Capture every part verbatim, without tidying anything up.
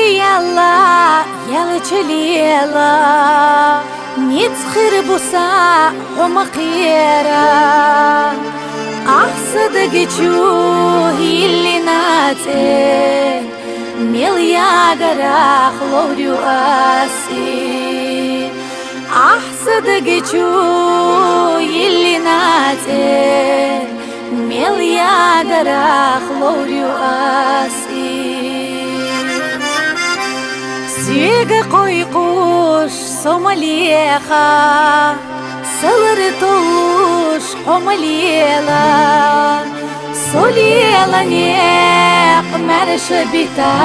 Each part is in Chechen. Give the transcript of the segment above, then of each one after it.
Ялла, ялча лела, ницкъ хир бу са хьо ма кхера. Ахь са даг чу йиллина цӀе, мел ягарах ловр ю аз и. Ахь са даг чу йиллина цӀе, мел ягарах ловр ю аз и. Соьга кхойкхуш со ма леха, са лар толлуш хьо ма лела. Со лела некъ маьрша бита,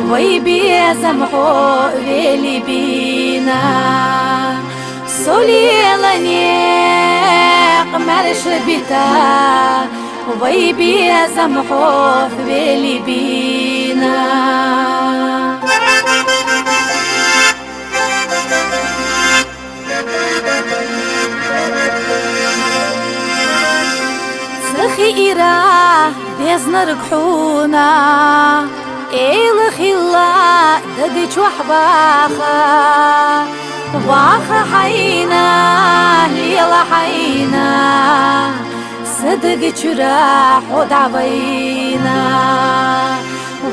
вай безам хьо велий бийна. Со лела некъ маьрша бита, вай безам хьо велий бийна. Ца хиира безнарг хьуна, эла хилла даг чохь ваха. Ваха хьайна, лела хьайна, са даг чура хьо дӀавайна.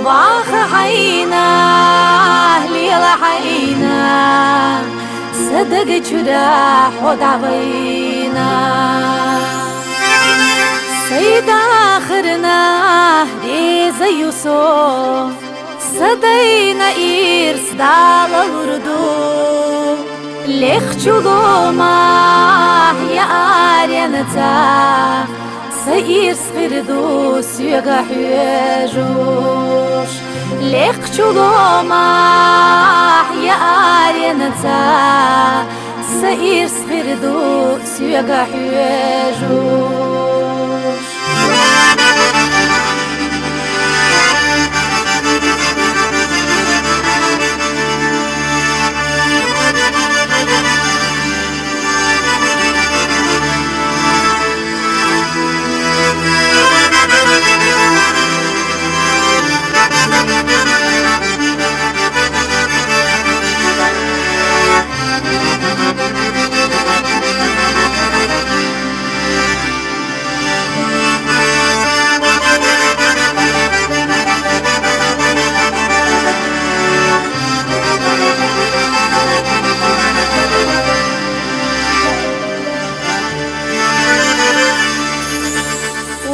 Ваха хьайна, лела хьайна, са даг чура хьо дӀавайна. Сай дахарна реза ю со, са дайна ирс далалур ду. Лекхачу ломахь я аренца, са ирс хир ду соьга хьоьжуш. Лекхачу ломахь я аренца, са ирс хир ду соьга хьоьжуш.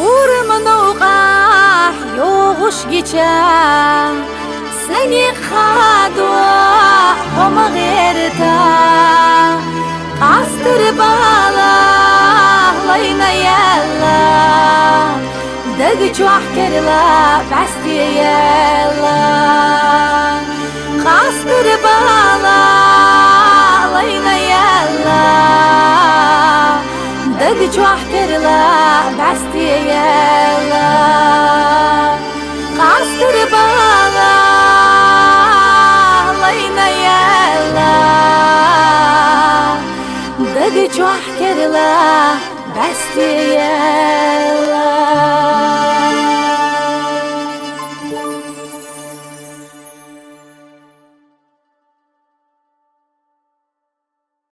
Урма новкъахь йогӀуш гича, са некъ хадо хьо ма гӀерта. Къастар балахь лайна яьлла, даг чохь керла бӀаьсте яьлла. Къастар балахь лайна яьлла, даг чохь керла бӀаьс